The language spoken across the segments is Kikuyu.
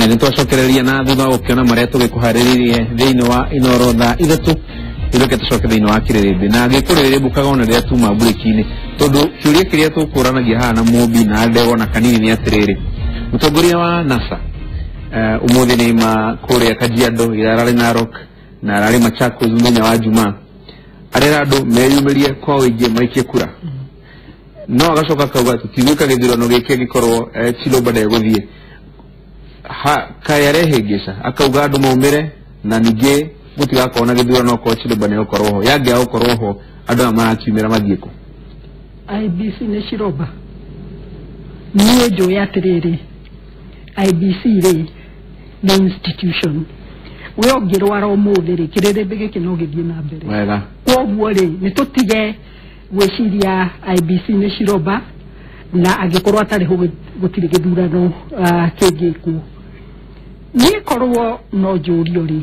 Na nĩ twacokereria na thutha wa gũkĩona marĩa tũgĩkũharĩrĩirie thĩinĩ wa Inoro thaa 3 ithuke tũcoke thĩinĩ wa kĩrĩrĩmbĩ na gĩkũrĩrĩmbũkaga ona rĩrĩa tuma mburĩki-inĩ, tondũ kĩũria kĩrĩa tũkũranagia haha na Mũmbi na Ndegwa na Kanini nĩ atĩrĩrĩ, mũtongoria wa NASA ũmũthĩ nĩ ma kũrĩa Kajiado, ira ararĩ Narok na ararĩ Machakos mũthenya wa Jumaa, arera andũ meyumĩrie kwa ũingĩ maikie kura, no agacoka akauga tũtigwĩka gĩthurano gĩkĩ angĩkorwo Chiloba ndegũthiĩ. Kaĩ arehĩngĩca akauga andũ maumĩre na ningĩ gũtigakorwo na gĩthurano okorwo Chiloba nĩegũkorwo ho, yangĩaga gũkorwo ho andũ aya marakiumĩra mathiĩ kũ? IBC nĩ Chiloba. Niĩ njũĩ atĩrĩrĩ, IBC rĩ nĩ institution, we ũngĩrwara ũmũthĩ rĩ, kĩrĩrĩmbĩ gĩkĩ no gĩthiĩ na mbere. Wega. Koguo rĩ, nĩ tũtige gwĩciria IBC nĩ Chiloba na angĩkorwo atarĩ ho gũtirĩ gĩthurano kĩngĩkwo. Niĩ korwo no njũrio rĩ,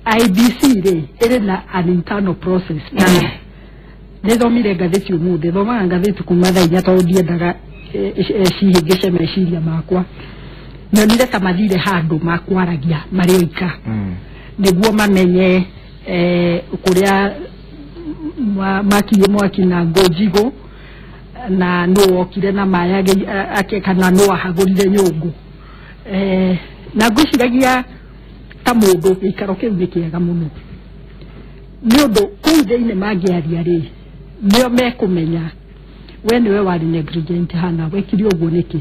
IBC rĩ ĩrĩ na an internal process, na nĩthomire ngathĩti ũmũthĩ, thomaga ngathĩti kuma thaa 4 tondũ ndiendaga cihĩngĩce meciria makwa. Nyonire ta mathire handũ makwaragia marĩ oika nĩguo mamenye kũrĩa makirie mwaki na ngũnjigũ na nũ wokire na maĩ ake kana nũ ahagũrire nyũngũ. Na ngwĩciragia ta mũndũ gĩikaro kĩu nĩ kĩega mũno nĩ ũndũ kũu thĩinĩ mangĩaria rĩ, nĩo mekũmenya we nĩwe warĩ negligent hana, wekire ũguo nĩkĩ,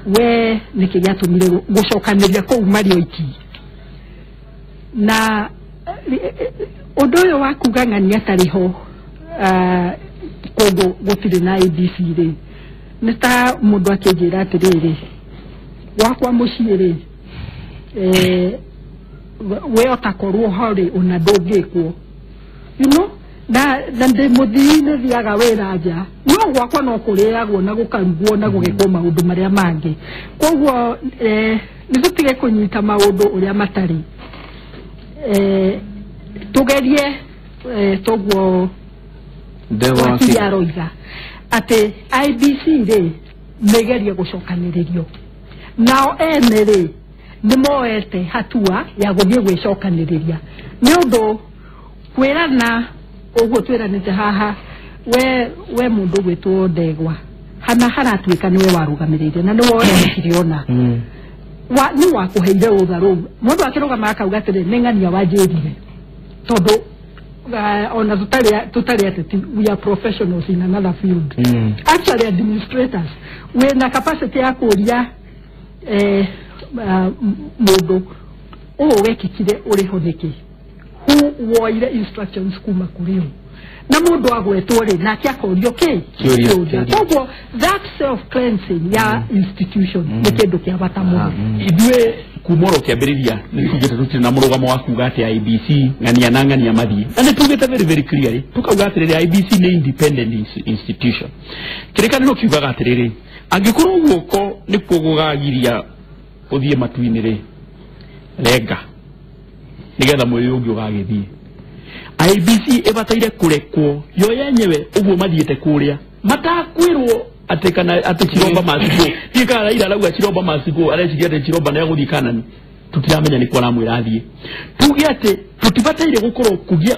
we nĩkĩ gĩatũmire gũcokanĩria kũu marĩ oiki. Na ũndũ ũyũ wa kuga ng'ania atarĩ ho kũndũ gũtirĩ na IBC rĩ, nĩ ta mũndũ akĩnjĩra atĩrĩrĩ, gwakwa mũciĩ rĩ, we otakorwo ho rĩ, ona ndũngĩkwo, you know, na ndĩ mũthii nĩ thiaga wĩra nja, no gwakwa no kũrĩagwo na gũkarugwo na gũgĩkwo maũndũ marĩa mangĩ. Koguo nĩ tũtige kũnyita maũndũ ũrĩa matarĩ, tũgerie toguo wakiri aroiga atĩ IBC rĩ nĩgerie gũcokanĩrĩrio, nao ene rĩ nĩ moete hatua ya gũthiĩ gwĩcokanĩrĩria, nĩ ũndũ kwĩrana ũguo twĩranĩte haha, we mũndũ gwĩtwo Ndegwa hana haratuĩka nĩwe warũgamĩrĩire na nĩwe woekire ona nĩ wakũheire rũtha rũu, mũndũ akĩrũgama akauga atĩrĩ nĩ ng'ania wanjĩrire, tondũ ona tũtarĩ ateti, we are professionals in another field. Actually administrators wĩna capacity ya kũria mũndũ ũũ wekĩkire ũrĩ ho nĩkĩ, who woire instructions kuma kũrĩ ũ, na mũndũ agwetwo rĩ nake akorio kĩ kĩũria. Koguo that self cleansing ya institution nĩ kĩndũ kĩa bata mũno. Ithuĩ kuma oro kĩambĩrĩria nĩ tugĩte tũtirĩ na mũrũgamo wa kuga atĩ IBC ng'ania na ng'ania mathiĩ, na nĩ tugĩte very very clearly tukauga atĩrĩrĩ, IBC nĩ independent institution. Kĩrĩkanĩro kiugaga atĩrĩrĩ, angĩkorwo guoko nĩkuo gũgagiria ũthiĩ matu-inĩ rĩ, renga nĩgetha mwĩrĩ ũngĩ ũgagĩthiĩ. IBC ĩbataire kũrekwo yo yenyewe ũguo mathiĩte kũrĩa matakwĩrwo atĩ kana atĩ Chiloba must go. Ndiũĩ kana Raila arauga Chiloba must go, areciria atĩ Chiloba nĩ egũthiĩ Kanani, tũtiramenya nĩkũ aramwĩra athiĩ. Tuge atĩ tũtibataire gũkorwo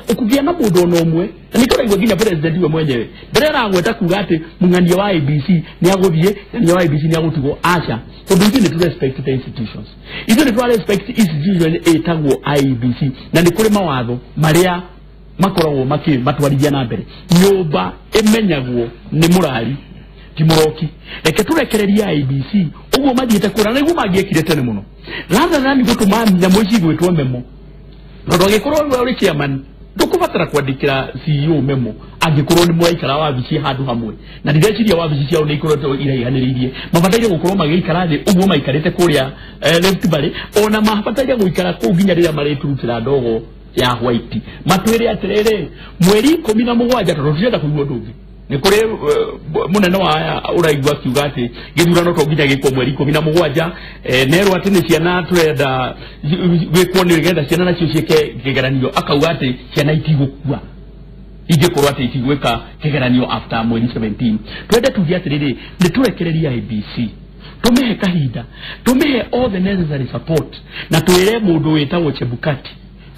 kũgĩa na mũndũ ona ũmwe, na nĩkĩo ũraigua nginya president we mwenyewe mbere aragweta kuga atĩ mũng'ania wa IBC nĩ agũthiĩ, mũng'ania wa IBC nĩ agũtigwo. Aca, tondũ ithuĩ nĩ tũ respect the institutions, ithuĩ nĩ tũ respect institution ĩtagwo IBC, na nĩ kũrĩ mawatho marĩa makoragwo matwarithia na mbere. Nyũmba ĩmenyagwo nĩ mũrari ti mũroki. Reke tũrekererie IBC ũguo mathiĩte kũra, na nĩguo mangĩekire tene mũno, rather than gũtũma nyamũ ici igwĩtwo memo, tondũ angĩkorwo we ũrĩ chairman ndũkũbatara kwandĩkĩra CEO memo angĩkorwo nĩ mũraikara wabici handũ hamwe, na ndireciria wabici ciao nĩ ikoretwo iraihanĩrĩirie. Mabataire gũkorwo magĩikara thĩ ũguo maikarĩte kũrĩa Rift Valley, ona mabataire gũikara kũu nginya rĩrĩa marĩturutĩra ndogo ya white, matwĩre atĩrĩrĩ, mweri 17, tondũ tũtirenda kũigua ũndũ ũngĩ. Nĩ kũrĩ mũnene wa aya ũraigua akiuga atĩ gĩthurano to nginya gĩkwo mweri 17, nerwo atĩ nĩ ciana tũrenda gwĩkwo nĩgetha ciana nacio ciĩke kĩgeranio, akauga atĩ ciana itigũkua ingĩkorwo atĩ itigwĩka kĩgeranio after mweri 17. Twende tuge atĩrĩrĩ, nĩ tũrekererie IBC Tumihe kahinda, tumihe all the necessary support na twire mundu witagwo Chebukati,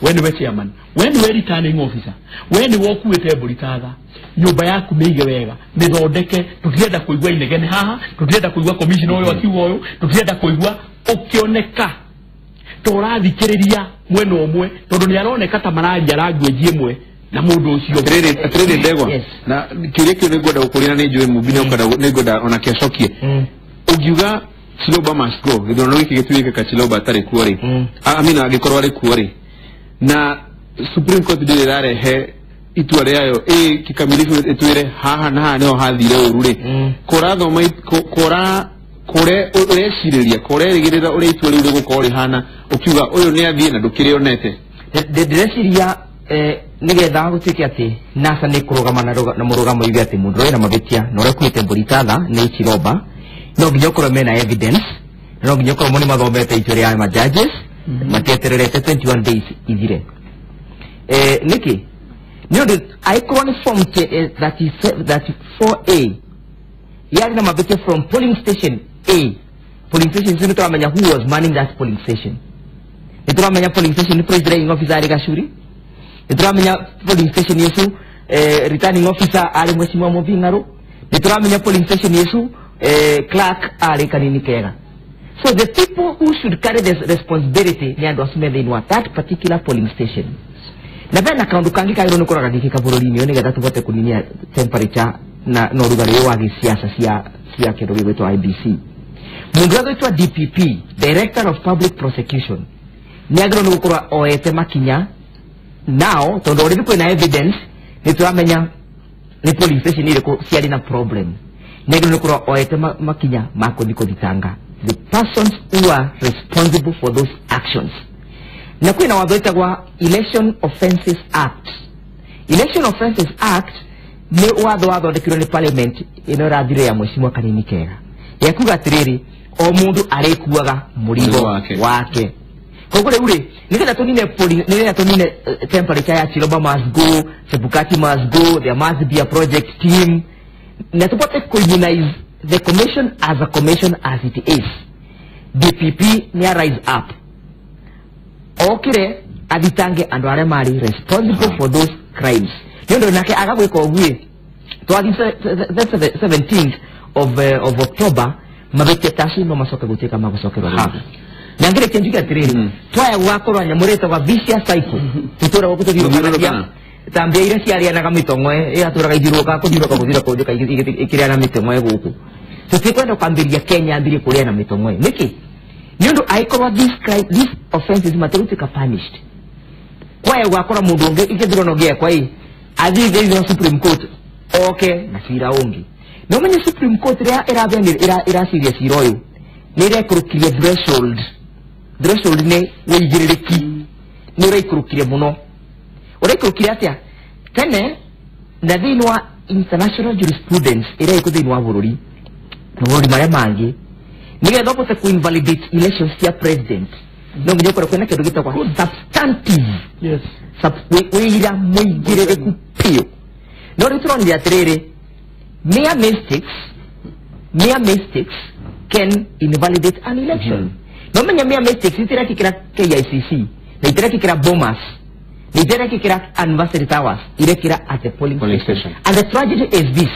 we niwe chairman, we niwe returning officer, we niwe ukuite mburi tatha, nyumba yaku mĩige wega, mĩthondeke, tũtirenda kũigua inegene haha, tũtirenda kũigua commissioner ũyũ akiuga ũyũ, tũtirenda kũigua ũkĩoneka tũrathikĩrĩria mwena ũmwe tondũ nĩ aroneka ta mararia language ĩmwe na mũndũ ũcio. Atirĩrĩ Ndegwa, na kĩũria kĩu nĩngwenda gũkũria na nĩ njũĩ Mumbi nĩngwenda onake acokie. Ũngiuga Chiloba must go, gĩthurano gĩkĩ gĩtuĩke Chiloba atarĩ kuo rĩ, amina angĩkorwo arĩ kuo rĩ, na Supreme Court ndĩrĩ ĩrarehe itua rĩayo ĩ kikamilifu ĩtwĩre haha na haha nĩho hathire ũru rĩ, kũrathoma kũra kũre ũrecirĩria kũrerĩgĩrĩra ũrĩa itua rĩu rĩgũkorwo rĩhana ũkiuga ũyũ nĩ athiĩ na ndũkĩrĩonete. Ndĩreciria nĩgetha gũtuĩke atĩ NASA nĩ kũrũgama na mũrũgamo yuge atĩ mũndũ ũrĩa wĩna mahĩtia na ũrĩa ũkuĩte mbũri tatha nĩ Chiloba, no nginya ũkorwo mena evidence, no nginya ũkorwo nĩ mathomete itua rĩa ma judges, matietererete 21 days ithire. Nĩkĩ? Nĩ ũndũ angĩkorwo nĩ form 34A yarĩ na mahĩtia from polling station A, polling station icio nĩ tũramenya who was manning that polling station. Nĩ tũramenya polling station nĩ presiding officer arĩ Gacuri, nĩ tũramenya polling station icu returning officer arĩ Mheshimiwa Mũthing'arũ, nĩ tũramenya polling station icu clerk arĩ Kanini Kega. So the people who should carry this responsibility nĩ andũ acio me thĩinĩ wa that particular polling station. Na bena kaũndũ kangĩ kagĩrĩirwo nĩ kũrora gagĩkĩka bũrũri-inĩ ũyũ nĩgetha tũhote kũninia temperature na ũrugarĩ ũyũ wa gĩciaca cia kĩndũ gĩgwĩtwo IBC. Mũndũ ũrĩa ũgwĩtwo DPP, Director of Public Prosecution, nĩ agĩrĩirwo nĩ gũkorwo oete makinya now, tondũ already kwĩna evidence nĩ tũramenya nĩ polling station irĩkũ ciarĩ na problem. Nĩ agĩrĩirwo nĩ gũkorwo oete makinya ma kũthiĩ kũthitanga the persons who are responsible for those actions. Na kwĩna watho wĩtagwo Election Offences Act. Election Offences Act nĩ watho wathondekirwo nĩ parliament ĩno ĩrathire ya Mheshimiwa Kanini Kega, ya kuga atĩrĩrĩ, o mũndũ arĩkuaga mũrigo wake. Koguo rĩu rĩ, nĩgetha tũnine temperature ya Chiloba must go, Chebukati must go, there must be a project team, na tũbote kũ-immunize the commission as a commission as it is. DPP nĩ rise up okire athitange andũ arĩa marĩ responsible for those crimes. Nĩ ũndũ nake aga gwĩka ũguo twathi the 17th of October mahĩtia ta acio no macoke gũtuĩka ma gũcokerwo rĩngĩ. Na ngĩrĩkia njuge atĩrĩrĩ, twaya gũgakorwo nyamũ ĩretagwo vicious cycle, tũtũra gũkũ tũthiũrũrũkagia ta mbĩa iria ciarĩanaga mĩtong'oe, ĩgatũraga ithiũrũrũkaga kũthiũrũrũka ĩkĩrĩana mĩtong'oe gũkũ. Tũtikwenda kwambĩrĩria Kenya ambĩrĩrie kũrĩana mĩtong'oe. Nĩkĩ? Nĩ ũndũ angĩkorwo these offenses matigũtuĩka punished, kwaya gũgakora mũndũ ũngĩ gĩthurano gĩekwa ĩ athiĩ thĩinĩ wa Supreme Court oke na cira ũngĩ. Na ũmenye Supreme Court ĩrĩa ĩraciria cira ũyũ nĩ ĩrekũrũkirie threshold. Threshold nĩ wĩigĩrĩrĩki, nĩ ũraikũrũkire mũno. Ũraikũrũkire atĩa? Tene na thĩinĩ wa international jurisprudence ĩrĩa ĩkũ thĩinĩ wa bũrũri na mabũrũri marĩa mangĩ, nĩgetha ũhote kũ invalidate elections cia president no nginya ũkorwo kwĩna kĩndũ gĩtagwo substantive, yes, wĩira mũigĩrĩrĩku biũ. No rĩu tũronire atĩrĩrĩ, mere mistakes can invalidate an election. No menya mere mistakes itirekĩkĩra KICC, na itirekĩkĩra Bomas, na itirekĩkĩra Anniversary Towers, irekĩra at the polling station. And the tragedy is this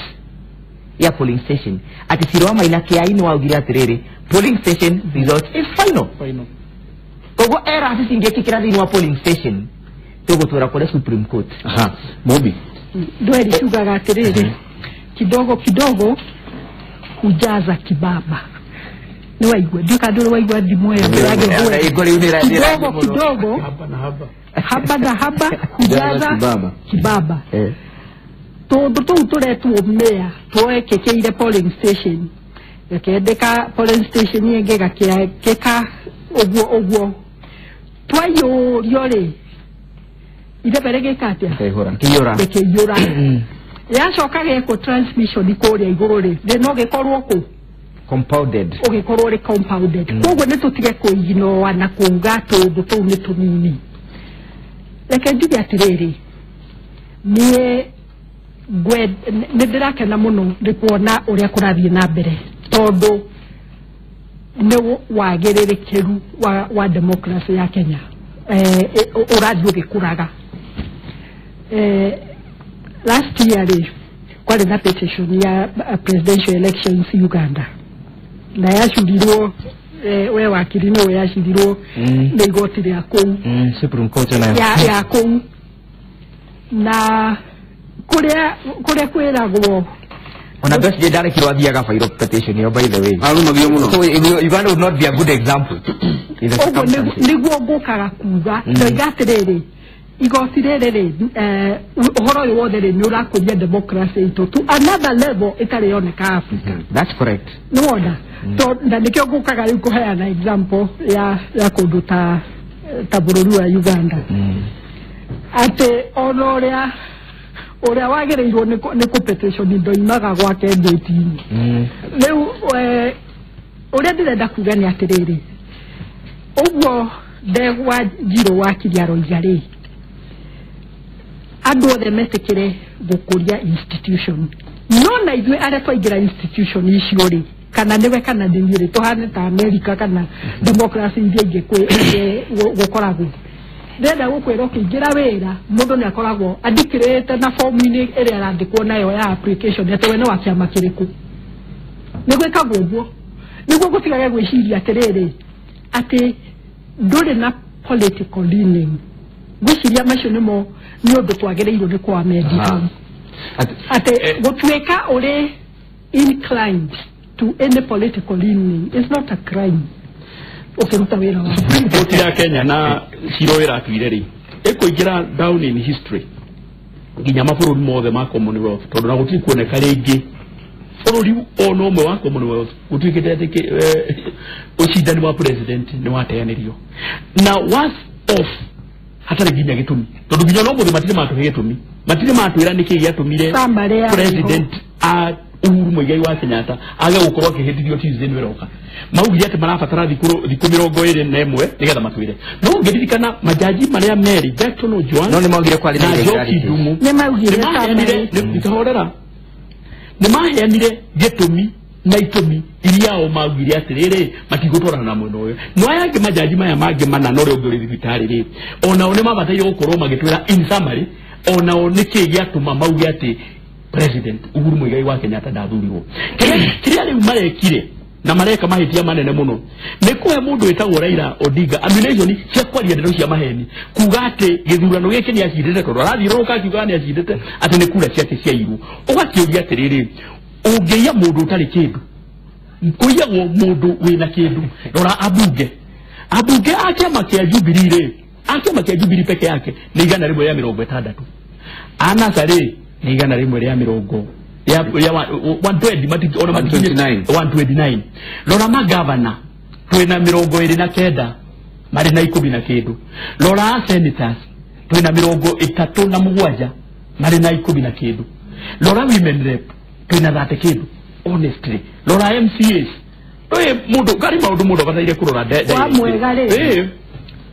ya polling station ati cira wa Maina Kiai nĩ waugire atĩrĩrĩ, polling station result is final. Koguo errors cingĩkĩkĩra thĩinĩ wa polling station tũgũtwara kũrĩa Supreme Court. Mumbi Ndweri tugaga atĩrĩrĩ, kidogo kidogo hujaza kibaba. Nĩ waigua, ndiũĩ kana ndũrĩ waigua thimo ĩyo. Kidogo kidogo haba na haba hujaza kibaba. Tũndũ tũu tũretwo mea twekĩkĩire polling station, gakĩendeka polling station ĩngĩ gakĩekĩka ũguo ũguo, twaiyũrio rĩ ithebe rĩgĩka atĩa? Rĩkĩiyũra. Yacoka gekwo transmission kũrĩa igũrũ rĩ, thĩna ũgĩkorwo kũ compounded, ũgĩkorwo ũrĩ compounded. Koguo nĩ tũtige kũiginoa na kuuga tũndũ tũu nĩ tũnini. Reke njuge atĩrĩrĩ, niĩ nĩ ndĩrakena mũno nĩ kuona ũrĩa kũrathiĩ na mbere, tondũ nĩ wagĩrĩrĩkĩru wa democracy ya Kenya ũrathiĩ ũgĩkũraga. Last year rĩ kwarĩ na petition ya presidential elections Uganda na yacurirwo we wakiri nĩwe yacirirwo nĩ igoti rĩa kũu Supreme Court nayo ya kũu na kũrĩa kwĩragwo ona best ndarekirwo athiaga fairo petition yo by the way arumagio muno. So Uganda would not be a good example in the circumstances. Niguo ngũkaga kuga ndoiga atĩrĩrĩ igoti rĩrĩ rĩ ũhoro ũyũ wothe rĩ nĩ ũrakũria democracy itũ to another level ĩtarĩ yoneka Africa. That's correct. Nĩwona na nĩkĩo ngũkaga rĩu kũheana example ya kũndũ ta bũrũri wa Uganda atĩ ona ũrĩa wagĩrĩirwo nĩ kũ petition ndoimaga gwake ngĩti-inĩ. Rĩu ũrĩa ndĩrenda kuga nĩ atĩrĩrĩ ũguo Ndegwa Njirũ wakiri aroiga rĩ andũ othe metĩkĩre gũkũria institution no na ithuĩ arĩa twaingĩra institution icio rĩ kana nĩwe kana nĩ niĩ rĩ tũhane ta America kana democracy iria ingĩ gũkoragwo ndĩrenda gũkwĩra ũkĩingĩra wĩra mũndũ nĩ akoragwo andĩkĩrĩte na fomu-inĩ ĩrĩa arandĩkwo nayo ya application atĩ we nĩ wa kĩama kĩrĩkũ. Nĩ gwĩkagwo ũguo nĩguo gũtigage gwĩciria atĩrĩrĩ atĩ ndũrĩ na political leaning. Gwĩciria macio nĩmo nĩ ũndũ twagĩrĩirwo nĩ kwamendi hau atĩ gũtuĩka ũrĩ inclined to any political leaning is not a crime ũkĩruta wĩra waku. Supreme Court ya Kenya na cira ĩratuire rĩ ĩkũingĩra down in history nginya mabũrũri mothe ma Commonwealth tondũ na gũtirĩ kuoneka rĩngĩ bũrũri ona ũmwe wa Commonwealth gũtuĩkĩte atĩ ũcindani wa president nĩ wateanĩrio na once off hatarĩ nginya gĩtũmi tondũ nginya no mũthĩ matirĩ matũhe gĩtũmi matirĩ matwĩra nĩkĩ gĩatũmire president a Uhuru Muigai wa Kenyatta age gũkorwo akĩhĩtithio Tuesday nĩ ĩroka maugire atĩ marabatara thikũ 21 nĩgetha matwĩre no ũngĩririkana majaji marĩa merĩ Jackson Ojwang no nĩ maugire kwarĩ na Njoki Ndung'u nĩ maugire nĩmaheanire nĩ maheanire gĩtũmi na itũmi iria o maugire atĩrĩrĩ matigũtwarana na mwena ũyũ no aya angĩ majaji maya mangĩ mana na ũrĩa ũngĩ ũrĩ thibitarĩ rĩ onao nĩ mabataire gũkorwo magĩtwĩra in summary onao nĩkĩ gĩatũma mauge atĩ President Uhuru Muigai wa Kenyatta ndathurirwo. Kĩrĩa rĩu marekire na mareka mahĩtia manene mũno nĩ kũhe mũndũ wĩtagwo Raila Odinga ammunition cia kwaria ndeto cia maheni kuga atĩ gĩthurano gĩkĩ nĩ acindĩte tondũ arathiũrũrũka akiuga nĩ acindĩte atĩ nĩ kura ciake ciairwo. Ũgakĩũria atĩrĩrĩ ũngĩiya mũndũ ũtarĩ kĩndũ kũiyagwo mũndũ wĩna kĩndũ. Rora ambunge a kĩama kĩa Jubilee rĩ a kĩama kĩa Jubilee peke yake nĩ 160 anasa rĩ nĩ 100 ya 120 matiki ona matiki 129. Rora magavana twina 29 marĩ na 10 na kĩndũ. Rora senators twina 37 marĩ na 10 na kĩndũ. Rora women rep twina 30 kĩndũ. Honestly rora MCAs twe mundu kari maundu mundu abataire kurora directly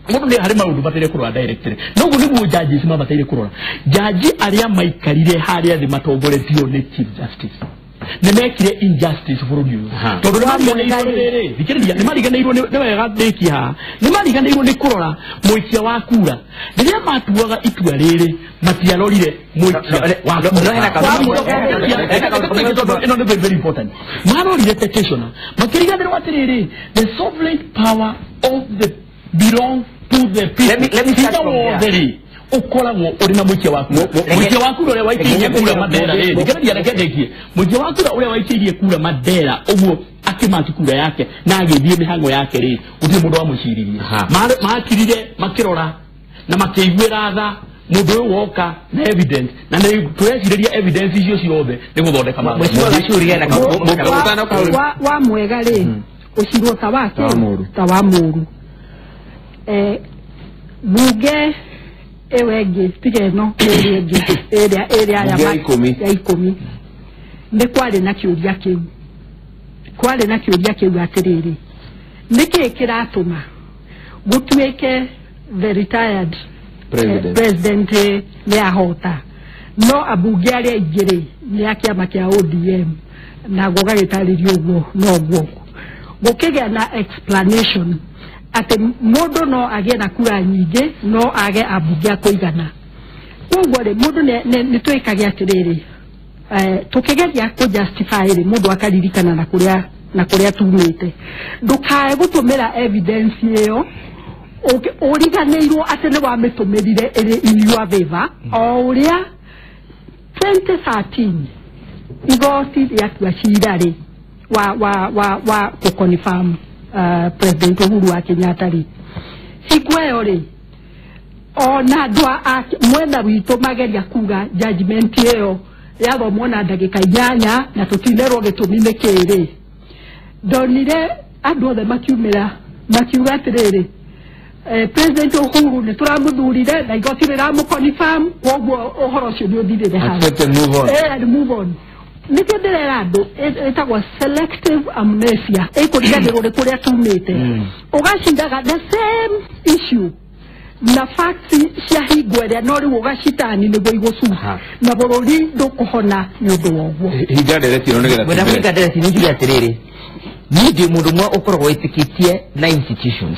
mundu ni hari maundu bataire kurora directly no guo niguo judges mabataire kurora jaji aria maikarire haria thi matongoretio ni Chief Justice nĩ mekire injustice bũrũri ũyũ tondũ nĩ thikĩrĩria nĩ mariganĩirwo nĩ wega ndĩki haha nĩ mariganĩirwo nĩ kũrora mũikia wa kura rĩrĩa matuaga itua rĩrĩ matiarorire mũikia wa kura ĩno nĩ very important marorire petitioner makĩriganĩrwo atĩrĩrĩ the sovereign power of the belong to the people. Let me start from there. Ukoragwo uri na muikia waku muikia waku uria waikĩirie kura Mandera rĩ thikĩrĩria reke ndĩkie muikia wa kura uria waikĩirie kura Mandera ũguo akĩmaki kura yake na agĩthiĩ mĩhang'o yake rĩ gũtirĩ mũndũ wamũciririe makirire makĩrora na makĩiguĩra tha mũndũ ũyũ woka na evidence na nĩ tũrecirĩria evidence icio ciothe nĩ gũthondeka wa mwega rĩ ũcirwo ta wake ta wa mũru bunge ewe ĩngĩ tiga ĩno ĩrĩa ĩngĩ ĩrĩa ya ikũmi nĩ kwarĩ na kĩũria kĩu kwarĩ na kĩũria kĩu atĩrĩrĩ nĩkĩĩ kĩratũma gũtuĩke the retired president nĩ ahota no ambunge arĩa aingĩ rĩ nĩ a kĩama kĩa ODM na gũgagĩtarĩrio ũguo noguo Gũkĩgĩa na explanation atĩ mũndũ no agĩe na kura nyingĩ no age ambunge a kũigana. Koguo rĩ, mũndũ nĩ twĩkage atĩrĩrĩ, tũkĩgeria kũ justify rĩ, mũndũ akaririkana na kũrĩa tumĩte. Ndũkae gũtũmĩra evidence ĩyo ũriganĩirwo atĩ nĩ wamĩtũmĩrire ĩrĩ in your favor. O ũrĩa 2013 igoti rĩatua cira rĩ wa kũconfirm President Uhuru wa Kenyatta rĩ, hingo ĩyo rĩ, ona andũ a mwena witũ mageria kuga judgment ĩyo yathomwo na ndagĩka 8 na tũtinerwo gĩtũmi nĩ kĩĩ rĩ, ndonire andũ othe makiumĩra makiuga atĩrĩrĩ, President Uhuru nĩ tũramũthurire na igoti rĩramũconfirm, koguo ũhoro ũcio nĩ ũthirĩre hau. Accept and move on. And move on. Nĩkĩo ndĩrera andũ ĩtagwo selective amnesia, ĩkũriganĩrwo nĩ kũrĩa tumĩte. Ũgacindaga the same issue na facts cia hingo ĩrĩa no rĩu ũgacitani nĩguo igũcuha na bũrũri ndũkũhona nĩ ũndũ wa ũguo. Hinga ndereti ĩno nĩgetha Mwenda tũingĩre. kũhinga ndereti nĩ njuge atĩrĩrĩ, niĩ ndĩ mũndũ ũmwe ũkoragwo wĩtĩkĩtie na institutions.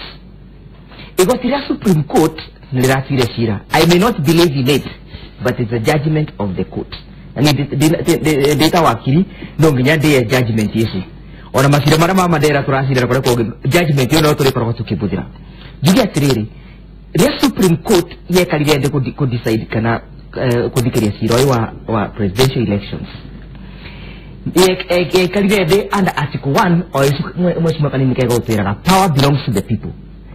Igoti rĩa Supreme Court nĩ rĩratuire cira. I may not believe in it, but it's a judgment of the court. Na niĩ ndĩ ta wakiri no nginya ndĩe judgment ici. Ona macira marĩa ma Mandera tũracirĩra kũrĩa kũngĩ, judgment ĩyo no tũrĩkoragwo tũkĩbũthĩra. Njuge atĩrĩrĩ, rĩrĩa Supreme Court yekarire thĩ kũ decide kana kũthikĩrĩria cira ũyũ wa presidential elections, yekarire thĩ under Article 1 o mheshimiwa Kanini kega ũtwĩraga power belongs to the people.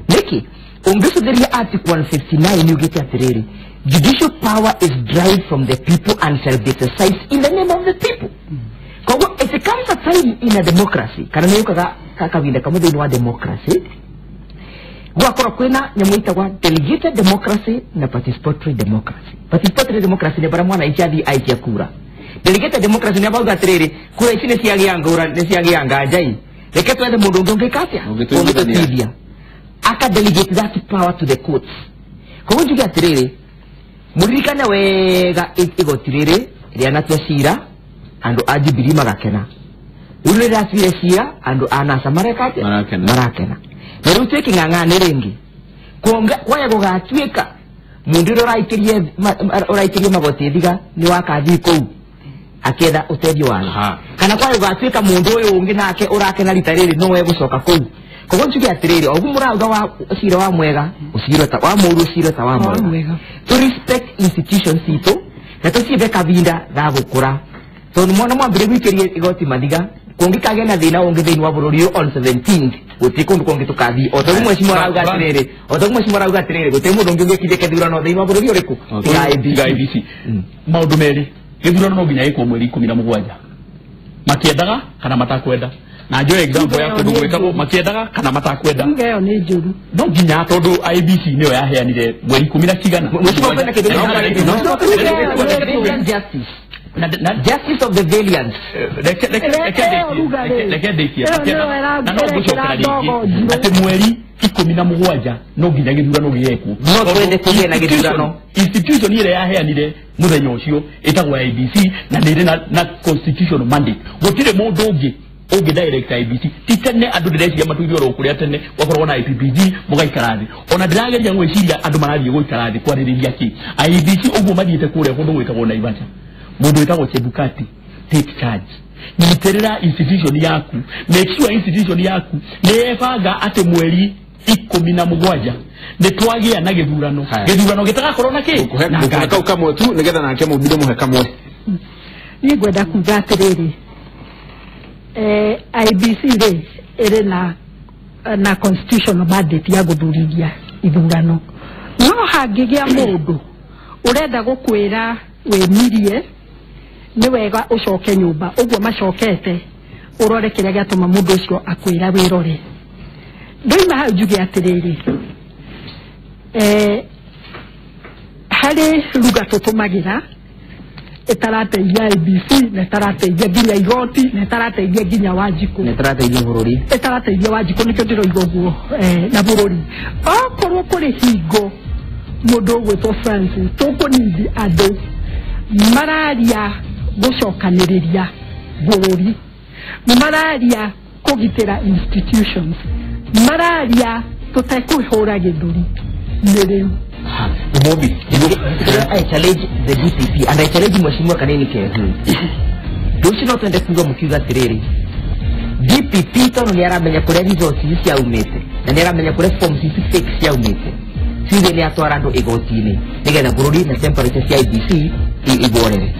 Nĩkĩ ũngĩcũthĩrĩria Article 159 yugĩte atĩrĩrĩ, judicial power is derived from the people and shall be exercised in the name of the people. Koguo it comes a time in a democracy, kana nĩ yũkaga kahinda kamwe thĩinĩ wa democracy gwakorwo kwĩna nyamũ ĩtagwo delegated democracy na participatory democracy. Participatory democracy nĩ barĩa mwananchi athiĩ aikia kura. Delegated democracy nĩ bauga atĩrĩrĩ, kura ici nĩ ciagĩa ngũra, nĩ ciagĩa nganja i, reke twethe mũndũ ũngĩ ũngĩka atĩa, ũngĩtũteithia, aka delegate that power to the courts. Koguo njuge atĩrĩrĩ, mũririkane wega igoti rĩrĩ rĩanatua cira andũ a Jubilee magakena, rĩu nĩ rĩratuire cira andũ a NASA mareka atĩa, marakena. Na rĩu twĩ kĩng'ang'anĩ rĩngĩ kwaya gũgatuĩka mũndũ ũrĩa ũraikĩrie magoti thiga nĩ wakathi kũu akĩetha ũteithio wake, kana kwaya gũgatuĩka mũndũ ũyũ ũngĩ nake ũrakena rita rĩrĩ no egũcoka kũu. Koguo njuge atĩrĩrĩ, oguo mũrauga wa cira wa mwega ũcirwo ta wa mũũru ũcirwo ta wa mwega. To respect institutions citũ na tũcibe kahinda ga gũkũra, tondũ mwana mwambire gwikĩria igoti mathiga kũngĩkagĩa na thĩna ũngĩ thĩinĩ wa bũrũri ũyũ on 17th gũtirĩ kũndũ kũngĩ tũkathiĩ. O ta ũguo mheshimiwa arauga atĩrĩrĩ, o ta ũguo mheshimiwa arauga atĩrĩrĩ, gũtirĩ mũndũ ũngĩ ũngĩkithia gĩthurano thĩinĩ wa bũrũri ũrĩkũ tiga IEBC. Maũndũ merĩ, gĩthurano no nginya gĩkwo mweri 17, makĩendaga kana matakwenda. Na njoe example ya kũndũ gwĩtagwo makĩendaga kana matakwenda. Ĩyo nĩ njũru. No nginya tondũ IEBC nĩyo yaheanire mweri 10 na cigana. Mheshimiwa kwĩna kĩndũ justice. Justice of the valiant. Reke ndĩkie na no ngũcokera rĩngĩ atĩ mweri 17 no nginya gĩthurano gĩgekwo. No twende kũgĩe na gĩthurano. Institution ĩrĩa yaheanire mũthenya ũcio ĩtagwo IEBC na nĩ ĩrĩ na constitutional mandate. Gũtirĩ mũndũ ũngĩ ũngĩ direct IEBC. Ti tene andũ ndĩreciria matuire oro kũrĩa tene gwakoragwo na IPPG mũgaikara thĩ. Ona ndĩrageria gwĩciria andũ marathiĩ gũikara thĩ kwarĩrĩria kĩ. IEBC ũguo mathiĩte kũrĩa kũndũ gwĩtagwo Naivasha, mũndũ wĩtagwo Chebukati, take charge. Nyitĩrĩra institution yaku, make sure institution yaku nĩ yebanga atĩ mweri 17 nĩ twagĩa na gĩthurano, gĩthurano gĩtagakorwo na kĩ na kau kamwe tu nĩgetha nake mũmbire mũhe kamwe. Niĩ ngwenda kuga atĩrĩrĩ, IEBC rĩ ĩrĩ na constitutional mandate ya gũthurithia ithurano, no hangĩgĩa mũndũ ũrenda gũkwĩra wĩmirie nĩ wega ũcoke nyũmba, ũguo macokete ũrore kĩrĩa gĩatũma mũndũ ũcio akwĩra wĩrore. Ndoima hau njuge atĩrĩrĩ, harĩ ruga tũtũmagĩra ĩtarateithia IEBC na ĩtarateithia nginya igoti na ĩtarateithia nginya Wanjikũ, na ĩtarateithia bũrũri, ĩtarateithia Wanjikũ, nĩkĩo ndĩroiga ũguo, na bũrũri. Okorwo kũrĩ hingo mũndũ ũgwĩtwo Francis tũkũnindi andũ mararia gũcokanĩrĩria bũrũri, mararia kũgitĩra institutions mararia tũtekũhũra gĩthũri nĩ rĩu. Mobi I challenge the DPP and I challenge Mheshimiwa Kanini Kega. Rũciũ no twende kuga mũkiuga atĩrĩrĩ, DPP tondũ nĩ aramenya kũrĩa results ici ciaumĩte na nĩ aramenya kũrĩa forms ici fake ciaumĩte, ciuge nĩ atwara andũ igoti-inĩ nĩgetha bũrũri na temperature cia IEBC igorere.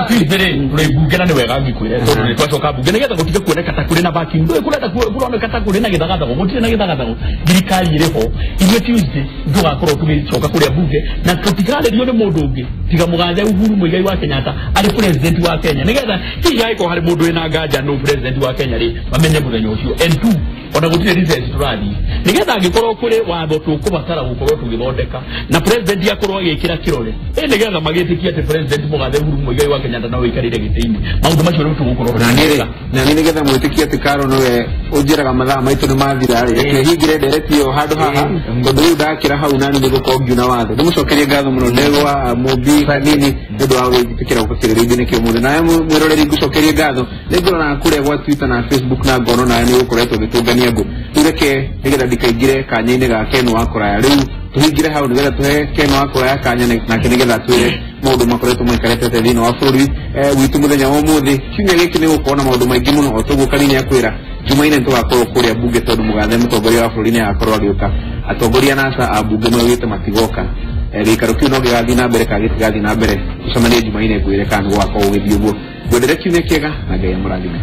Tuesday mbunge na nĩ wega ngikwĩre tondũ nĩ twacoka mbunge nĩgetha gũtige kuoneka ta kũrĩ na vacuum. Ndũĩ kũrenda kũroneka ta kũrĩ na gĩthagathago, gũtirĩ na gĩthagathago, thirikari ĩrĩ ho. Ithuĩ Tuesday tũgakorwo tũgĩcoka kũrĩa mbunge na tũtikarĩrio nĩ mũndũ ũngĩ tiga mũgathe Uhuru Muigai wa Kenyatta arĩ president wa Kenya, nĩgetha hihi angĩkorwo harĩ mũndũ wĩna nganja nũ president wa Kenya rĩ, mamenye mũthenya ũcio. And two, ona gũtirĩ recess tũrathiĩ, nĩgetha angĩkorwo kũrĩ watho tũkũbatara gũkorwo tũgĩthondeka na president akorwo agĩkĩra kĩrore ĩ, nĩgetha magĩtĩkie atĩ president mũgathe Uhuru Muigai wa Kenyatta no wĩikarĩre gĩtĩ-inĩ. Maũndũ macio rĩu tũgũkorwo na niĩ na niĩ nĩgetha mwĩtĩkie atĩ Karo nĩwe ũnjĩraga mathaa maitũ nĩ mathira rĩ, reke hingĩre ndereti ĩyo handũ haha tondũ rĩu ndakĩra hau nani nĩ gũkorwo ngiuna watho. Ndĩmũcokerie ngatho mũno ndegwa Mũmbi Kanini nĩ ũndũ wa gwĩtĩkĩra gũka kĩrĩrĩ-inĩ kĩa ũmũthĩ. Nawe mwĩroreri ngũcokerie ngatho, nĩ ngũroraga kũrĩa gwa Twitter na Facebook na ngono nawe nĩ ũgũkoretwo ũgĩtũngania ngũ. Rĩu reke nĩgetha ndikaingĩre kanya-inĩ ga Ken wa kũraya, rĩu tũhingĩre hau nĩgetha tũhe Ken wa kũraya kanya nake nĩgetha atwĩre maũndũ makoretwo maikarĩte atĩa thĩinĩ wa bũrũri witũ mũthenya wa ũmũthĩ. Kiumia gĩkĩ nĩ gũkorwo na maũndũ maingĩ mũno o toguo Kanini akwĩra. Jumaine nĩ tũgakorwo kũrĩa mbunge tondũ mũgathe mũtongoria wa bũrũri nĩ agakorwo agĩũka. Atongoria NASA a mbunge maugĩte matigoka. Gĩikaro kĩu no gĩgathiĩ na mbere kana gĩtigathiĩ na mbere, tũcemanie Jumaine ngwĩre kana nĩ gũgakorwo gũgĩthiĩ ũguo. Ngwendere kiumia kĩega na Ngai amũrathime.